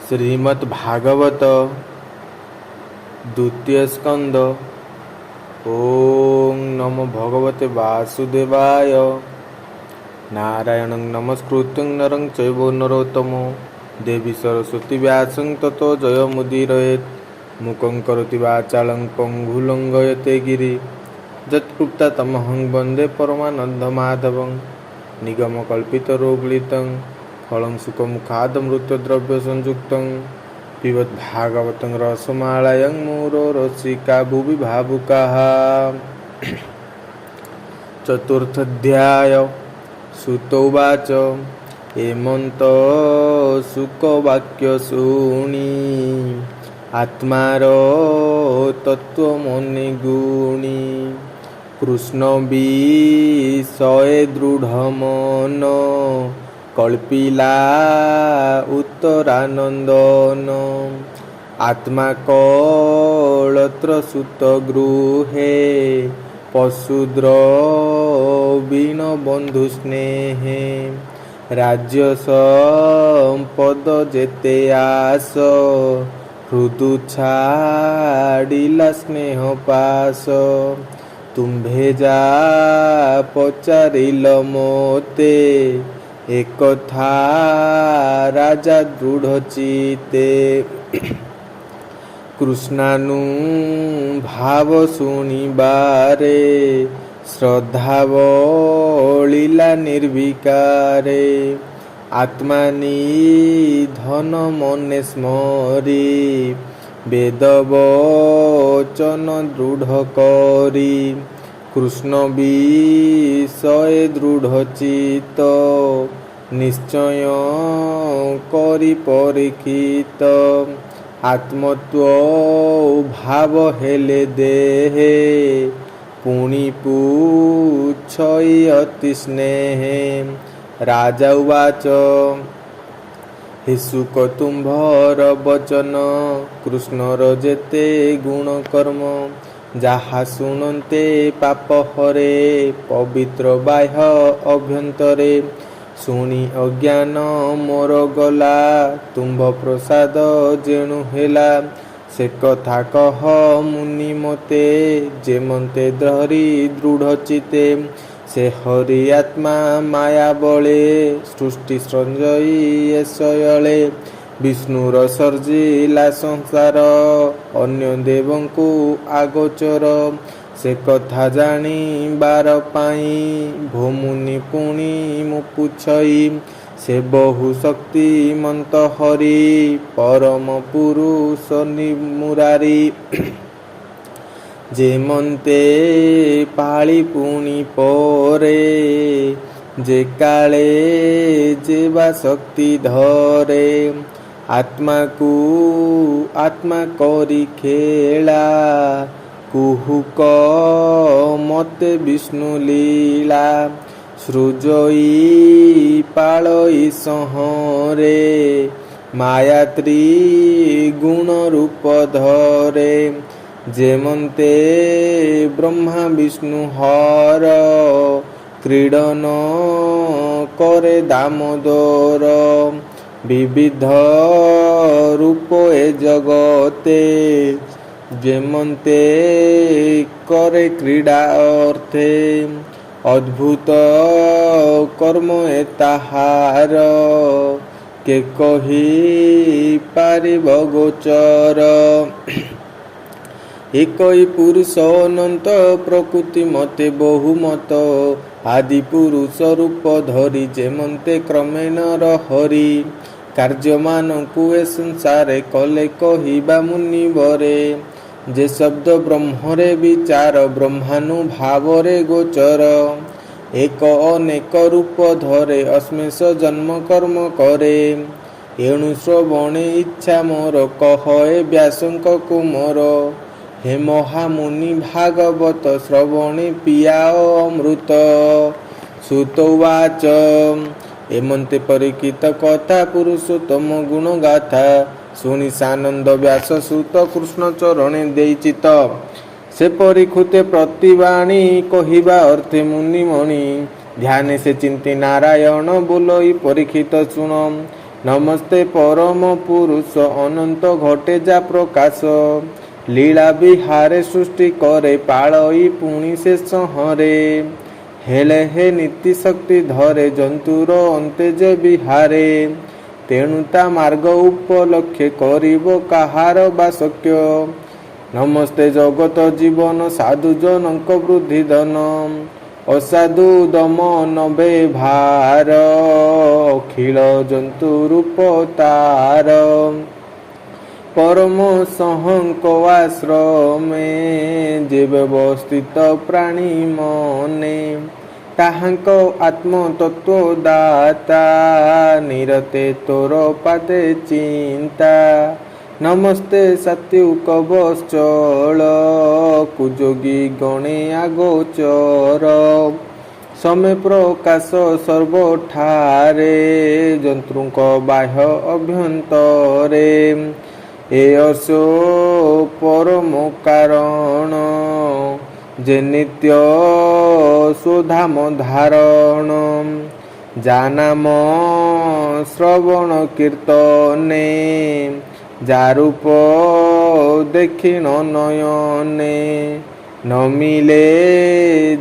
ଶ୍ରୀମଦ୍ ଭାଗବତ ଦ୍ୱିତୀୟ ସ୍କନ୍ଧ। ଓଁ ନମୋ ଭଗବତେ ବାସୁଦେବାୟ। ନାରାୟଣଂ ନମସ୍କୃତ୍ୟଂ ନରଂ ଚୈବ ନରୋତ୍ତମଂ ଦେବୀ ସରସ୍ୱତୀ ବ୍ୟାସଂ ତତୋ ଜୟମୁଦୀରୟେତ୍। ମୂକଂ କରୋତି ବାଚାଳଂ ପଙ୍ଗୁଂ ଲଙ୍ଘୟତେ ଗିରି ଯତ୍କୃପା ତମହଂ ବନ୍ଦେ ପରମାନନ୍ଦମାଧବଂ। ନିଗମକଳ୍ପିତରୁଗଳିତଂ ଫଳଂ ଶୁକମୁଖାଦମୃତଦ୍ରବ୍ୟ ସଂଯୁକ୍ତଂ ପିବତ ଭାଗବତଂ ରସମାଳୟଂ ମୁହୁରହୋ ରସିକା ଭୁବି ଭାବୁକାଃ। ଚତୁର୍ଥାଧ୍ୟାୟ। ସୂତ ଉବାଚ, ଏମନ୍ତ ଶୁକ ବାକ୍ୟ ଶୁଣି, ଆତ୍ମାର ତତ୍ତ୍ୱ ମନେ ଗୁଣି, କୃଷ୍ଣ ବିଷୟେ ଦୃଢ଼ ମନ କଳ୍ପିଲା ଉତ୍ତରାନନ୍ଦନ। ଆତ୍ମା କଳତ୍ର ସୁତ ଗୃହେ, ପଶୁ ଦ୍ରବିଣ ବନ୍ଧୁ ସ୍ନେହେ, ରାଜ୍ୟ ସମ୍ପଦ ଯେତେ ଆଶ, ହୃଦୁ ଛାଡ଼ିଲା ସ୍ନେହ ପାଶ। ତୁମ୍ଭେ ଯା ପଚାରିଲ ମୋତେ, ଏକଥା ରାଜା ଦୃଢ଼ ଚିତ୍ତେ। କୃଷ୍ଣାନୁଭାବ ଶୁଣିବାରେ ଶ୍ରଦ୍ଧା ବଳିଲା ନିର୍ବିକାରେ। ଆତ୍ମା ନିଧନ ମନେ ସ୍ମରି, ବେଦ ବଚନ ଦୃଢ଼ କରି, କୃଷ୍ଣ ବିଷୟେ ଦୃଢ଼ ଚିତ୍ତ ନିଶ୍ଚୟ କରି ପରୀକ୍ଷିତ। ଆତ୍ମତ୍ୱ ଭାବ ହେଲେ ଦେହେ, ପୁଣି ପୁଛଇ ଅତି ସ୍ନେହେ। ରାଜା ଉବାଚ, ହେ ଶୁକ, ତୁମ୍ଭର ବଚନ, କୃଷ୍ଣର ଯେତେ ଗୁଣ କର୍ମ, ଯାହା ଶୁଣନ୍ତେ ପାପ ହରେ, ପବିତ୍ର ବାହ୍ୟ ଅଭ୍ୟନ୍ତରେ। ଶୁଣି ଅଜ୍ଞାନ ମୋର ଗଲା, ତୁମ୍ଭ ପ୍ରସାଦ ଯେଣୁ ହେଲା। ସେ କଥା କହ ମୁନି ମୋତେ, ଯେମନ୍ତେ ଧରି ଦୃଢ଼ ଚିତ୍ତେ। ସେ ହରି ଆତ୍ମା ମାୟା ବଳେ ସୃଷ୍ଟି ସୃଜଇ ଏସୟଳେ। ବିଷ୍ଣୁର ସର୍ଜିଲା ସଂସାର, ଅନ୍ୟ ଦେବଙ୍କୁ ଅଗୋଚର। ସେ କଥା ଜାଣିବାର ପାଇଁ ଭୋ ମୁନି ପୁଣି ମୁଁ ପୁଛଇ। ସେ ବହୁ ଶକ୍ତିମନ୍ତ ହରି, ପରମ ପୁରୁଷ ମୁରାରୀ। ଯେମନ୍ତେ ପାଳି ପୁଣି ପରେ, ଯେ କାଳେ ଯେବା ଶକ୍ତି ଧରେ। ଆତ୍ମାକୁ ଆତ୍ମା କରି ଖେଳା, କୁହୁକ ମତେ ବିଷ୍ଣୁ ଲୀଳା। ସୃଜଇ ପାଳଇ ସଂହରେ, ମାୟା ତ୍ରିଗୁଣ ରୂପ ଧରେ। ଯେମନ୍ତେ ବ୍ରହ୍ମା ବିଷ୍ଣୁ ହର, କ୍ରୀଡ଼ନ କରେ ଦାମୋଦର। ବିବିଧ ରୂପ ଏ ଜଗତେ, ଯେମନ୍ତେ କରେ କ୍ରୀଡ଼ା ଅର୍ଥେ। ଅଦ୍ଭୁତ କର୍ମ ଏ ତାହାର, କେ କହି ପାରିବ ଗୋଚର? ଏକଇ ପୁରୁଷ ଅନନ୍ତ, ପ୍ରକୃତି ମତେ ବହୁମତ। ଆଦି ପୁରୁଷ ରୂପ ଧରି, ଯେମନ୍ତେ କ୍ରମେ ନରହରି କାର୍ଯ୍ୟମାନଙ୍କୁ ଏ ସଂସାରେ କଲେ କହିବା ମୁନିବରେ। ଯେ ଶବ୍ଦ ବ୍ରହ୍ମରେ ବିଚାର, ବ୍ରହ୍ମାନୁଭାବରେ ଗୋଚର। ଏକ ଅନେକ ରୂପ ଧରେ, ଅଶ୍ମେଷ ଜନ୍ମ କର୍ମ କରେ। ଏଣୁ ଶ୍ରବଣେ ଇଚ୍ଛା ମୋର, କହ ଏ ବ୍ୟାସଙ୍କ କୁମର। ହେ ମହାମୁନି, ଭାଗବତ ଶ୍ରବଣେ ପିଆଅ ଅମୃତ। ସୂତ ଉବାଚ, ଏମନ୍ତେ ପରୀକ୍ଷିତ କଥା, ପୁରୁଷୋତ୍ତମ ଗୁଣ ଗାଥା ଶୁଣି ସାନନ୍ଦ ବ୍ୟାସ ସୁତ କୃଷ୍ଣ ଚରଣେ ଦେଇଚିତ। ସେ ପରୀକ୍ଷିତେ ପ୍ରତିବାଣୀ କହିବା ଅର୍ଥେ ମୁନିମଣି। ଧ୍ୟାନେ ସେ ଚିନ୍ତି ନାରାୟଣ, ବୋଲଇ ପରୀକ୍ଷିତ ଶୁଣ। ନମସ୍ତେ ପରମ ପୁରୁଷ ଅନନ୍ତ ଘଟେ ଯା ପ୍ରକାଶ। ଲୀଳା ବିହାରେ ସୃଷ୍ଟି କରେ ପାଳଇ ପୁଣି ସେ ସଂହରେ। ହେଳେ ହେ ନୀତି ଶକ୍ତି ଧରେ ଜନ୍ତୁର ଅନ୍ତେ ଯେ ବିହାରେ। ତେଣୁ ତା ମାର୍ଗ ଉପଲକ୍ଷେ କରିବ କାହାର ବା ଶକ୍ୟ। ନମସ୍ତେ ଜଗତ ଜୀବନ ସାଧୁ ଜନଙ୍କ ବୃଦ୍ଧି ଧନ। ଅସାଧୁ ଦମନ ବ୍ୟବହାର ଅଖିଳ ଜନ୍ତୁ ରୂପ ତାର। ପରମ ସହଙ୍କ ଆଶ୍ରମେ ଯେ ବ୍ୟବସ୍ଥିତ ପ୍ରାଣୀ ମନେ। ତାହାଙ୍କ ଆତ୍ମତତ୍ତ୍ୱ ଦାତା ନିରତେ ତୋର ପାଦେ ଚିନ୍ତା। ନମସ୍ତେ ସାତ୍ୱିକ ବତ୍ସଳ କୁଯୋଗୀ ଗଣେ ଆଗୋଚର। ସମେ ପ୍ରକାଶ ସର୍ବଠାରେ ଜନ୍ତୁଙ୍କ ବାହ୍ୟ ଅଭ୍ୟନ୍ତରେ। ଏ ଅସୋ ପରମ କାରଣ ଯେ ନିତ୍ୟ ସ୍ୱଧାମ ଧାରଣ। ଯା ନାମ ଶ୍ରବଣ କୀର୍ତ୍ତନେ ଯା ରୂପ ଦେଖିଣ ନୟନେ। ନ ମିଲେ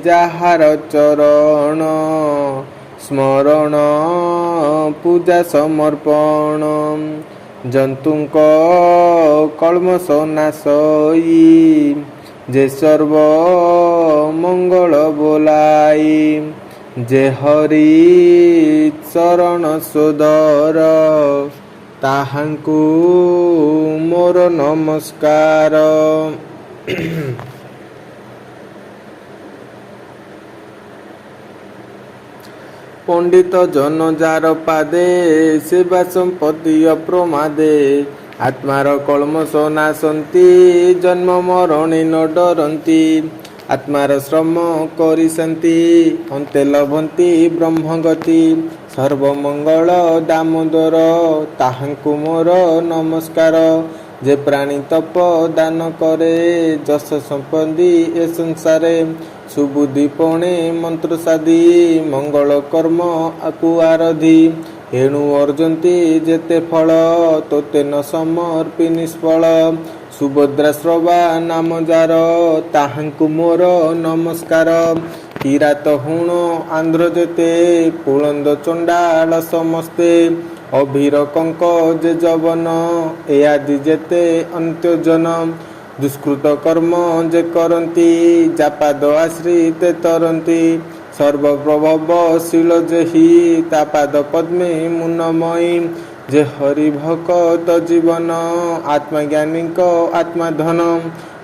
ଯାହାର ଚରଣ ସ୍ମରଣ ପୂଜା ସମର୍ପଣ। ଜନ୍ତୁଙ୍କ କଳ୍ମଷ ନାଶଇ ଯେ ସର୍ବ ମଙ୍ଗଳ ବୋଲାଇ। ଯେ ହରି ଚରଣ ସୁଧର ତାହାଙ୍କୁ ମୋର ନମସ୍କାର। ପଣ୍ଡିତ ଜନ ଯାର ପାଦେ ସେବା ସମ୍ପତ୍ତି ଅପ୍ରମାଦେ। ଆତ୍ମାର କଳ୍ମଷ ନାଶନ୍ତି ଜନ୍ମ ମରଣେ ନ ଡରନ୍ତି। ଆତ୍ମାର ଶ୍ରମ କରିସନ୍ତି ଅନ୍ତେ ଲଭନ୍ତି ବ୍ରହ୍ମଗତି। ସର୍ବମଙ୍ଗଳ ଦାମୋଦର ତାହାଙ୍କୁ ମୋର ନମସ୍କାର। ଯେ ପ୍ରାଣୀ ତପ ଦାନ କରେ ଯଶ ସମ୍ପତ୍ତି ଏ ସଂସାରେ। ସୁବୁଦ୍ଧି ପଣେ ମନ୍ତ୍ର ସାଧି ମଙ୍ଗଳ କର୍ମ ଆକୁ ଆରଧି। ଏଣୁ ଅର୍ଜନ୍ତି ଯେତେ ଫଳ ତୋତେ ନ ସମର୍ପି ନିଷ୍ଫଳ। ସୁଭଦ୍ରାଶ୍ରବା ନାମ ଯାର ତାହାଙ୍କୁ ମୋର ନମସ୍କାର। କିରାତ ହୁଣ ଆନ୍ଧ୍ର ଯେତେ ପୁଳନ୍ଦ ଚଣ୍ଡାଳ ସମସ୍ତେ। ଅଭୀର କଙ୍କ ଯେ ଯବନ ଏ ଆଦି ଯେତେ ଅନ୍ତ୍ୟଜନ। ଦୁଷ୍କୃତ କର୍ମ ଯେ କରନ୍ତି ଯାପାଦ ଆଶ୍ରିତେ ତରନ୍ତି। ସର୍ବପ୍ରଭବଶୀଳ ଯେହି ତା ପାଦ ପଦ୍ମେ ମୁନମୟୀ। ଯେ ହରି ଭକତ ଜୀବନ ଆତ୍ମଜ୍ଞାନୀଙ୍କ ଆତ୍ମାଧନ।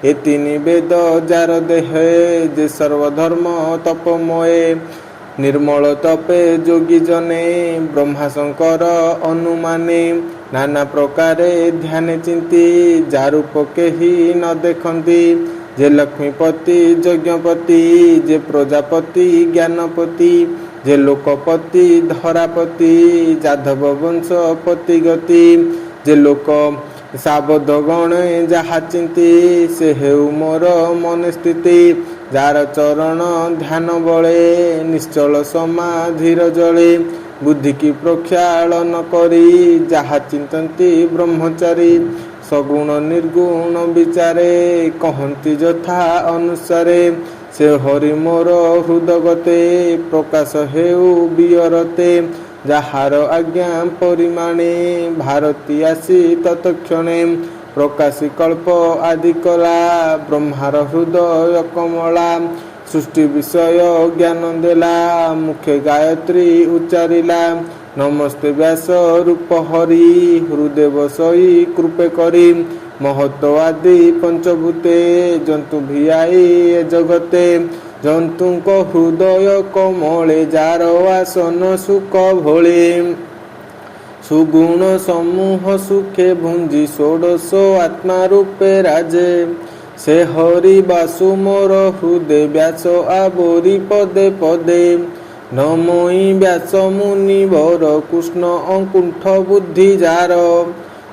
ଏ ତିନି ବେଦ ଯାର ଦେହେ ଯେ ସର୍ବଧର୍ମ ତପମୟେ। ନିର୍ମଳ ତପେ ଯୋଗୀ ଜନେ ବ୍ରହ୍ମା ଶଙ୍କର ଅନୁମାନେ। ନାନା ପ୍ରକାରେ ଧ୍ୟାନେ ଚିନ୍ତି ଯା ରୂପ କେହି ନ ଦେଖନ୍ତି। ଯେ ଲକ୍ଷ୍ମୀପତି ଯଜ୍ଞପତି ଯେ ପ୍ରଜାପତି ଜ୍ଞାନପତି। ଯେ ଲୋକପତି ଧରାପତି ଯାଦବ ବଂଶପତି ଗତି। ଯେ ଲୋକ ସାବଧ ଗଣେ ଯାହା ଚିନ୍ତି ସେ ହେଉ ମୋର ମନେ ସ୍ଥିତି। ଯାର ଚରଣ ଧ୍ୟାନ ବଳେ ନିଶ୍ଚଳ ସମାଧିର ଜଳେ। ବୁଦ୍ଧିକି ପ୍ରକ୍ଷାଳନ କରି ଯାହା ଚିନ୍ତନ୍ତି ବ୍ରହ୍ମଚାରୀ। ସଗୁଣ ନିର୍ଗୁଣ ବିଚାରେ କହନ୍ତି ଯଥା ଅନୁସାରେ। ସେ ହରି ମୋର ହୃଦଗତେ ପ୍ରକାଶ ହେଉ ବିଅରତେ। ଯାହାର ଆଜ୍ଞା ପରିମାଣେ ଭାରତୀ ଆସି ତତକ୍ଷଣେ। ପ୍ରକାଶି କଳ୍ପ ଆଦି କଲା ବ୍ରହ୍ମାର ହୃଦୟ କମଳା। ସୃଷ୍ଟି ବିଷୟ ଜ୍ଞାନ ଦେଲା ମୁଖେ ଗାୟତ୍ରୀ ଉଚ୍ଚାରିଲା। ନମସ୍ତେ ବ୍ୟାସ ରୂପ ହରି ହୃଦୟ ବସଇ କୃପେ କରି। ମହତ ଆଦି ପଞ୍ଚଭୂତେ ଜନ୍ତୁ ଭିଆଇ ଏ ଜଗତେ। ଜନ୍ତୁଙ୍କ ହୃଦୟ କମଳେ ଯାର ଆସନ ସୁଖ ଭୋଳେ। ସୁଗୁଣ ସମୂହ ସୁଖେ ଭୁଞ୍ଜି ଷୋଡ଼ଶ ଆତ୍ମା ରୂପେ ରାଜେ। ସେ ହରି ବାସୁ ମୋର ହୃଦେ ବ୍ୟାସ ଆବୋରି ପଦେ ପଦେ। ନମୋଇ ବ୍ୟାସ ମୁନିବର କୃଷ୍ଣ ଅକୁଣ୍ଠ ବୁଦ୍ଧି ଯାର।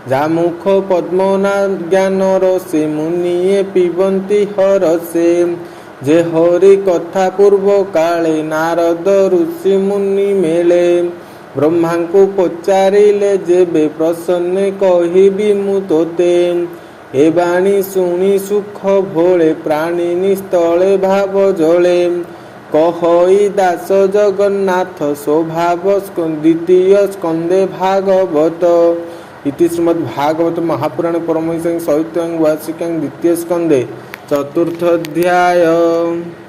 ଯା ମୁଖ ପଦ୍ମନା ଜ୍ଞାନର ସେ ମୁନିଏ ପିବନ୍ତି ହରସେ। ଯେ ହରି କଥା ପୂର୍ବ କାଳେ ନାରଦ ଋଷି ମୁନି ମେଳେ। ବ୍ରହ୍ମାଙ୍କୁ ପଚାରିଲେ ଯେବେ, ପ୍ରସନ୍ନେ କହିବି ମୁଁ ତୋତେ। ଏ ବାଣୀ ଶୁଣି ସୁଖ ଭୋଳେ, ପ୍ରାଣୀ ନିସ୍ଥଳେ ଭାବ ଜଳେ। କହଇ ଦାସ ଜଗନ୍ନାଥ ସ୍ୱଭାବ, ଦ୍ୱିତୀୟ ସ୍କନ୍ଧେ ଭାଗବତ। ଇତି ଶ୍ରୀମଦ୍ ଭାଗବତ ମହାପୁରାଣ ପରମହଂସ ସହିତ୍ୟାଂ ବାର୍ଷିକ୍ୟାଂ ଦ୍ୱିତୀୟ ସ୍କନ୍ଧେ ଚତୁର୍ଥ ଅଧ୍ୟାୟ।